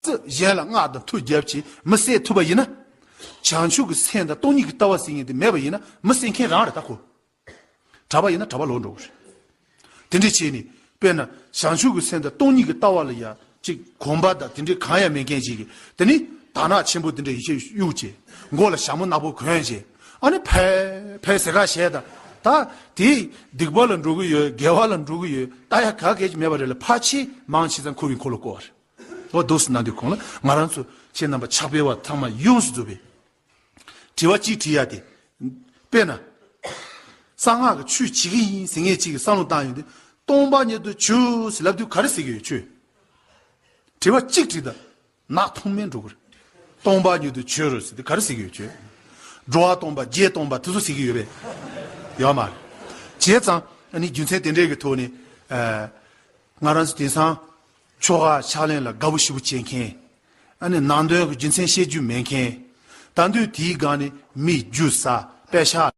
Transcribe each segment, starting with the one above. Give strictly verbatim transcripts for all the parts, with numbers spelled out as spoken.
ཚེ་གཞན་ལ་སྔགས་དང་མཐུ་རྒྱབ་ཀྱིས་མི་བསད་ཐུབ་པ་ཡིན་ན། བྱང་ཆུབ་ཀྱི་སེམས་དང་སྟོང་ཉིད་ཀྱི་ལྟ་བ་ཟེར་མཁན་དེ་མེད་པ་ཡིན་ན་མི་བསད་མཁན་རང་རེད་ད་ཁོ། གྲྭ་པ་ཡིན་ན་གྲྭ་པ་ལོག་འགྲོ་གི་རེད། དེ་འདྲ་བྱས་ནས་དཔེར་ན་བྱང་ཆུབ་ཀྱི་སེམས་དང་སྟོང་ཉིད་ཀྱི་ལྟ་བ་ལ་ཡ་གཅིག་གོམས་པ་དང་དེ་འདྲའི་གང་ཡང་མེད་མཁན་ཅིག་གིས་དེ་ནི་དར་ནག་ཆེན་པོ་དེ་འདྲ་ཡིད་ཆེས་གཡུག་བྱས། མགོ་ལ་ཞྭ་མོ་ནག་པོ་གོན་བྱས། ཨ་ནི་ཕལ་ཕལ་ཟེར་ཁ་བཤད་ད། ད་དེ་སྡིག་པ་ལ་འགྲོ་གི་ཡོད། དགེ་བ་ལ་འགྲོ་གི་ཡོད། ལྟ་ཡ་ག་གེ་ཅིག་མེད་པ་རེད་ལ། ཕལ་ཆེར་མང་ཆེ་ཚང་ཁོ་བའི་འཁོར་ལོ་བསྐོར་བ་རེད། འོ་འདུག་སེ་གནང་དུས་གོང་ལ་ང་རང་ཚོ་ཁྱེད་རྣམ་པ་ཕྱག་དཔེ་བ་ཚང་མ་ཡོངས་སུ་རྫོགས་པའི་དྲི་བ་གཅིག་དྲི་ཡ་དེ། དཔེར་ན། གསང་སྔགས་ཀྱི་ཆོས་བྱེད་ཀྱི་ཡིན་ཟེར་མཁན་གཅིག་གིས་བསམ་བློ་བཏང་ཡོང་དུས་སྟོང་པ་ཉིད་དུ་གྱུར་ཟེར་ལབ་དུས་ག་རེ་ཟེར་གྱི་ཡོད་ཁྱོད། དྲི་བ་གཅིག་དྲིས་ད། ནག་ཐོག་མེད་འགྲོ་གི་རེད། སྟོང་པ་ཉིད་དུ་གྱུར་ཟེར་དུས་ག་རེ་ཟེར་གྱི་ཡོད་ཁྱོད། འགྲོ་བ་སྟོང་པ་བརྒྱད་སྟོང་པ་དེ་ཚོ་ཟེར་གྱི་ཡོད་པས། ཡོད་མ་རེད། བྱས་ཙང་ཨ་ནི་རྒྱུ་མཚན་དེ་འདྲའི་གི་ཐོག་ནས། ཨ། ང་རང་ཚོ་དེང་སང་ཆོ་ག་ཕྱག་ལེན་ལ་དགའ་པོ་ཞེ་པོ་བྱེད་མཁན། ཨ་ནི་ནང་དོན་གྱི་རྒྱུ་མཚན་ཤེས་རྒྱུ་མེད་མཁན། ད་དུང་དེའི་སྒང་ནས་མི་རྒྱུ་ཟ་པད་ཤག་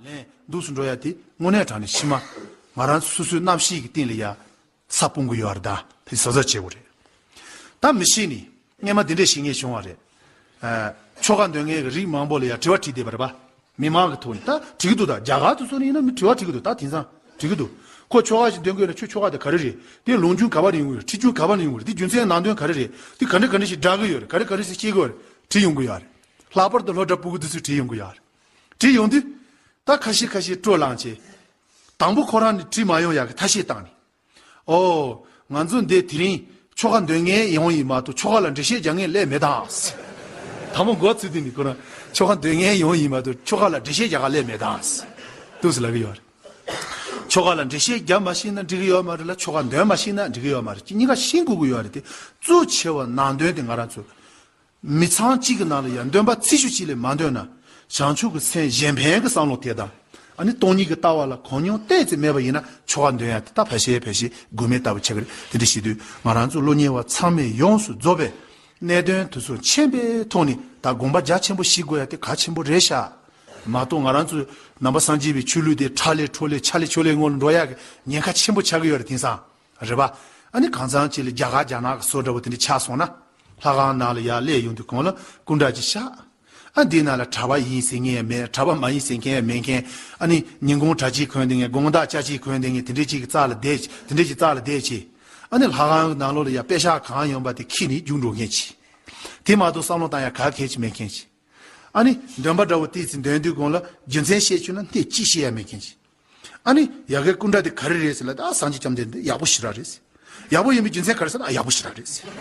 ལེན་འདུག་སུ་འགྲོ་ཡ་དེ་དངོས་གནས་དྲང་ནས་ཕྱི་མ་ང་རང་ཚོ་སོ་སོའི་རྣམ་ཤེས་ཀྱི་སྟེང་ལ་ཡ་ས་སྤུངས་གི་ཡོད་རེད། ད་དེ་གཟབ་གཟབ་བྱེད་དགོས་རེད། ད་མི་ཤེས་ནི་སྔས་མ་དེ་འདྲས་ཤེས་མཁན་བྱུང་བ་རེད། ཨ། ཆོ་ག་འདོན་མཁན་གྱི་རིགས་མང་པོ་ལ་ཡ་དྲི་བ་དྲིས་བསྡད་པ་རེད་པ། མི་མང་གི་ཐོག་ནས་ད་དྲི་གི་འདུག་ད་རྒྱ་གར་དུ་སོང་ནས་ཡིན་ན་མི་དྲི་བ་དྲི་གི་འདུག་ད་དེང་སང་དྲི་གི་འདུག་ཁོ་ཆོ་ག་ཞིག་འདོན་དགོས་ན་ཁྱོད་ཆོ་ག་དེ་ག་རེ་རེད། དེ་ལུང་རྒྱུན་ག་པ་ནས་ཡོང་གི་རེད། ཁྲིད་རྒྱུན་ག་པ་ནས་ཡོང་གི་རེད། དེ་རྒྱུ་མཚན་ནང་དོན་ག་རེ་རེད། དེ་ག་འདྲ་ག་འདྲ་ཞིག་སྒྲ་གི་ཡོད་རེད། ག་རེ་ག་རེ་ཞིག་སྐྱེ་གི་ཡོད་རེད། དྲི་ཡོང་གི་ཡོད་རེད། ལྷག་པར་དུ་སློབ་གྲྭ་སྤུ་གུ་དེ་ཚོས་དྲི་ཡོང་གི་ཡོད་རེད། དྲི་ཡོང་དུས། ད་ཁ་ཤས་ཁ་ཤས་སྤྲོ་ལངས་བྱས། དང་པོ་ཁོ་རང་ནི་དྲི་མ་ཡོང་ཡག་གི་ཐབས་ཤེས་བཏང་ནས། ཨོ། ང་ཚོ་འདི་དེ་རིང་ཆོ་ག་འདོན་མཁན་ཡོང་ཡིན་མ་གཏོགས་ཆོ་ག་ལ་འགྲེལ་བཤད་རྒྱག་མཁན་སླེབས་མེད་ད། དང་པོ་འགོ་ཚུགས་དུས་ནི་ཁོ་རང་ཆོ་ག་འདོན་མཁན་ཡོང་ཡིན་མ་གཏོགས་ཆོ་ག་ལ་འགྲེལ་བཤད་རྒྱག་ག་སླེབས་མེད་ད། འདུག་སེ་ལབ་ཀྱི་ཡོད་རེད། ཆོ་ག་ལ་འགྲེལ་བཤད་རྒྱག་མ་ཤེས་ན་འགྲིག་གི་ཡོད་མ་རེད་ལ། ཆོ་ག་འདོན་མ་ཤེས་ན་འགྲིག་གི་ཡོད་མ་རེད། གཉིས་ཀ་ཤེས་དགོས་ཀྱི་ཡོད་རེད་དེ། གཙོ་ཆེ་བ་ནང་དོན་དེ་ང་རང་ཚོ། མི་ཚང་གཅིག་གི་ནང་ལ་ཡང་འདོན་པ་ཚིག་ཤུགས་གཅིག་ལས་མ་འདོན་ན། བྱང་ཆུབ་ཀྱི་སེམས་གཞན་ཕན་གྱི་བསམ་བློ་དེ་དང་། ཨ་ནི་སྟོང་ཉིད་ཀྱི་ལྟ་བ་ལ་གོ་མྱོང་ཏོག་ཙམ་མེད་པ་ཡིན་ན་ཆོ་ག་འདོན་ཡ་དེ་ད་ཕལ་ཆེར་ཕལ་ཆེར་དགོས་མེད་ལྟ་བུ་ཆགས་ཀྱི་རེད། དེ་འདྲ་བྱེད་དུས་ང་རང་ཚོ་སློབ་གཉེར་བ་ཚང་མས་ཡོངས་སུ་རྫོགས་པའི་གནད་དོན་དེ་ཚོ་མཁྱེན་པའི་ཐོག་ནས་ད་དགོངས་པ་རྒྱ་ཆེན་པོ་བཞེས་དགོས་ཡ་དེ་གལ་ཆེན་པོ་རེད་ཤག་མ་གཏོགས་ང་རང་ཚོ་ནང་པ་སངས་རྒྱས་པའི་ཆོས་ལུགས་དེ་ཁྲ་ལེ་ཁྲོ་ལེ་ཆ་ལེ་ཆོ་ལེ་ངོ་ལ་འགྲོ་ཡ་གི་ཉེན་ཁ་ཆེན་པོ་ཆགས་ཀྱི་ཡོད་རེད་དེང་སང་། རེད་པ། ཨ་ནི་གང་འཚམ་ཅིག་ལ་རྒྱ་གར་རྒྱ་ནག་གི་བཟོ་འདྲ་བོ་དེ་འདྲ་ཆགས་སོང་ན། ལྷ་ཁང་ནང་ལ་ཡར་སླེབས་ཡོང་དུས་གོང་ལ་སྐུ་འདྲ་ཅིག་བཞག་ཨ་འདི་ནང་ལ་གྲྭ་པ་ཡིན་ཟེར་མཁན་ཡང་མེད། གྲྭ་པ་མ་ཡིན་ཟེར་མཁན་ཡང་མེད་མཁན། ཨ་ནི་ཉིན་གུང་གྲྭ་ཆས་གོན་བསྡད་མཁན། དགོང་དག་ཅ་ཆས་གོན་བསྡད་མཁན་དེ་འདྲའི་ཅིག་གི་རྩ་ལ་བསྡད། དེ་འདྲའི་ཅིག་རྩ་ལ་བསྡད་ཅིག་ཨ་ནི་ལྷ་ཁང་གི་ནང་ལོགས་ལ་ཡར་པད་ཤག་གང་ཡོང་པ་དེ་ཁྱེར་ནས་རྒྱུགས་འགྲོ་མཁན་ཅིག་དེ་མ་གཏོགས་བསམ་བློ་བཏང་ཡ་ག་གལ་ཅིག་མེད་མཁན་ཅིག་ཨ་ནི་འདོན་པ་འདྲ་བོ་ཏོག་ཙམ་འདོན་དུས་གོང་ལ་རྒྱུ་མཚན་བཤད་བཅུག་ན་སྣེ་གཅིག་བཤད་ཡ་མེད་མཁན་ཅིག་ཨ་ནི་ཡ་གི་སྐུ་འདྲ་དེ་ག་རེ་རེད་ཟེར་ལ། ད་སངས་རྒྱས་བཅོམ་ལྡན་འདས་ཡག་པོ་ཞེ་དྲག་རེད་ཟེར། ཡག་པོ་ཡིན་པའི་རྒྱུ་མཚན་ག་རེ་ཟེར་ན། ཨ་ཡག་པོ་ཞེ་དྲག་རེད་ཟེར།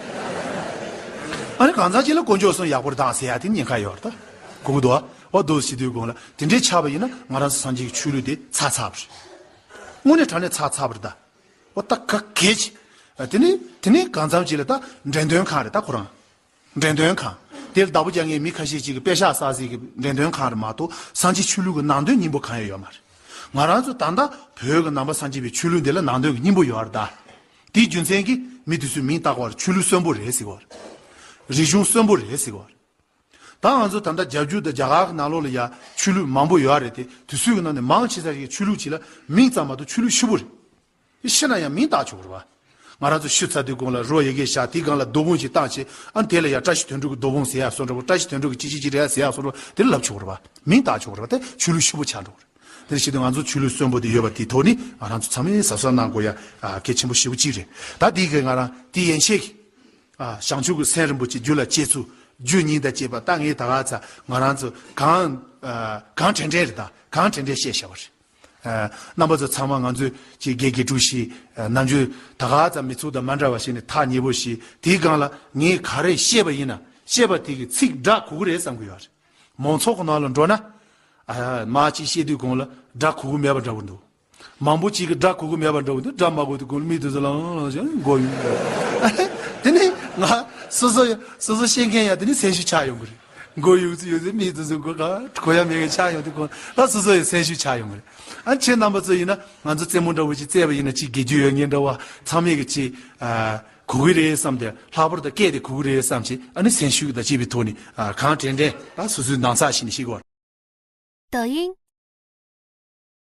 ཨ་ནི་གང་འཚམ་ཅིག་ལ་དཀོན་མཆོག་གསུམ་ཡག་པོ་རེད་ད་ཟེར་ཡ་དེ་ཉེན་ཁ་ཡོད་རེད་ད། གོ་གི་འདུག་ཨ། འོ་འདུག་སེ་བྱེད་དུས་གོང་ལ་དེ་འདྲའི་ཆགས་པ་ཡིན་ན་ང་རང་ཚོ་སངས་རྒྱས་ཀྱི་ཆོས་ལུགས་དེ་ཚར་ཚར་བ་རེད། དངོས་གནས་དྲང་གནས་ཚར་ཚར་བ་རེད་ད། འོ་ད་ག་གེ་ཅི། དེ་ནི་དེ་ནི་གང་འཚམ་ཅིག་ལ་ད་འགྲེམས་སྟོན་ཁང་རེད་ད་ཁོ་རང་། འགྲེམས་སྟོན་ཁང་། དེར་བདག་པོ་རྒྱག་མཁན་མི་ཁ་ཤས་ཅིག་གིས་པད་ཤག་ཟ་ཟིག་གི་འགྲེམས་སྟོན་ཁང་རེད་མ་གཏོགས་སངས་རྒྱས་ཆོས་ལུགས་ཀྱི་ནང་དོན་སྙིང་པོ་གང་ཡང་ཡོད་མ་རེད། ང་རང་ཚོ་ད་ལྟ་བོད་ཀྱི་ནང་པ་སངས་རྒྱས་པའི་ཆོས་ལུགས་འདི་ལ་ནང་དོན་གྱི་སྙིང་པོ་ཡོད་རེད་ད། དེའི་རྒྱུ་མཚན་གྱིས་མི་དེ་ཚོས་མིང་བཏགས་པ་རེད། ཆོས་ལུགས་གསོན་པོ་རེད་ཟེར་བ་རེད། རིག་གཞུང་གསོན་པོ་རེད་ཟེར་བ་རེད། ད་ང་ཚོ་ད་ལྟ་རྒྱ་བརྒྱུད་དང་རྒྱ་གར་གྱི་ནང་ལོགས་ལ་ཡ་ཆོས་ལུགས་མང་པོ་ཡོད་རེད་དེ། དེ་ཚོའི་གི་ནང་ནས་མང་ཆེ་ས་ཞིག་གི་ཆོས་ལུགས་ཅིག་ལ་མིང་ཙམ་མ་གཏོགས་ཆོས་ལུགས་ཕྱུག་པོ་རེད། ཤི་ན་ཡང་མིང་བཏགས་ཆོག་རེད་བ། ང་རང་ཚོ་ཤི་ཚར་དུས་གོང་ལ་རོ་ཡི་གེ་བཞག་དེའི་སྒང་ལ་རྡོ་འབུང་ཞིག་བཏགས་བྱས། ཨ་ནི་དེ་ལ་ཡང་བཀྲ་ཤིས་དོན་གྲུབ་ཀྱི་རྡོ་འབུང་ཟེར་ཡག་བཟོ་འདྲ་བོ། བཀྲ་ཤིས་དོན་གྲུབ་ཀྱི་ཅི་ཅི་ཅི་རེད་ཟེར་ཡག་བཟོ་འདྲ་བོ་དེ་ལབ་ཆོག་རེད་བ། མིང་བཏགས་ཆོག་རེད་བ། དེ་ཆོས་ལུགས་ཕྱུག་པོ་ཆགས་འགྲོ་གི་རེད། དེ་ནི་བྱེད་དུས་ང་ཚོ་ཆོས་ལུགས་གསོན་པོ་དེ་ཡོད་པ་དེའི་ཐོག་ནས་ང་རང་ཚོ་ཚང་མས་གཟབ་གཟབ་གནང་དགོས་ཡ་གལ་ཆེན་པོ་ཞེ་པོ་ཅིག་རེད། ད་དེའི་གི་ང་རང་དེ་ཡན་ཆད་ཀྱི་བྱང་ཆུབ་ཀྱི་སེམས་རིན་པོ་ཆེ་རྒྱུད་ལ་སྐྱེ་ཚུལ་རྒྱུ་གཉིས་དང་བཅས་པ་ད་ངས་ད་ག་ཚ་ང་རང་ཚོ་གང་གང་དྲན་དྲན་རེད། ད་གང་དྲན་དྲན་བཤད་བཞག་པ་རེད། རྣམ་པ་ཚོ་ཚང་མ་ང་ཚོས་ཀྱི་དགེ་དགེ་ཕྲུག་ཞིག་ནམ་རྒྱུན་ད་ག་ཙམ་མི་ཚུགས་དང་མ་འདྲ་བ་ཞིག་ནས་ཐག་ཉེ་པོ་ཞིག་དེའི་སྒང་ལ་ངས་ག་རེ་བཤད་པ་ཡིན་ན་བཤད་པ་དེ་གི་ཚིག་སྒྲ་གོ་གི་རེད་བསམ་གི་ཡོད་རེད། མང་ཚོགས་ཀྱི་ནང་ལ་འགྲོ་ན། ཨ་མ་གཅིག་བཤད་དུས་གོང་ལ་སྒྲ་གོ་གི་མེད་པ་འདྲ་བོ་འདུག་མང་པོ་གཅིག་གི་སྒྲ་གོ་གི་མེད་པ་འདྲ་བོ་འདུག་སྒྲ་མ་གོ་དུས་གོང་ལ་མི་དེ་ཚོ་ལང་ལང་བྱས་མགོ་གཡུག་དེ་ནས་ང་སོ་སོ་ཡ་སོ་སོ་བཤད་མཁན་ཡ་དེ་ནས་སེམས་ཤུགས་ཆག་ཡོང་གི་རེད། མགོ་ཡུག་ཙི་ཡུག་ཙི་མི་དེ་ཚོ་མགོ་ག་གོ་ཡ་མེད་མཁན་ཆགས་ཡོང་དུས་གོང་ལ་སོ་སོ་ཡི་སེམས་ཤུགས་ཆག་ཡོང་གི་རེད། ཨ་ཁྱེད་རྣམ་པ་ཚོ་ཡིན་ན་ང་ཚོ་རྩེད་མོ་འདྲ་བོ་ཅིག་རྩེས་པ་ཡིན་ན་ཅིག་དགེ་རྒྱུ་ཡོད་མཁན་འདྲ་བ་ཚང་མས་གི་ཅིག་ཨ་གོ་གི་རེད་བསམ་སྟེ་ལྷག་པར་དུ་སྐད་དེ་གོ་གི་རེད་བསམ་ཅིག་ཨ་ནི་སེམས་ཤུགས་དང་བཅས་པའི་ཐོག་ནས་ཨ་གང་དྲན་དྲན་ཨ་སོ་སོའི་ནང་ཚགས་ཤིག་ནས་ཤེས་དགོས། 抖音，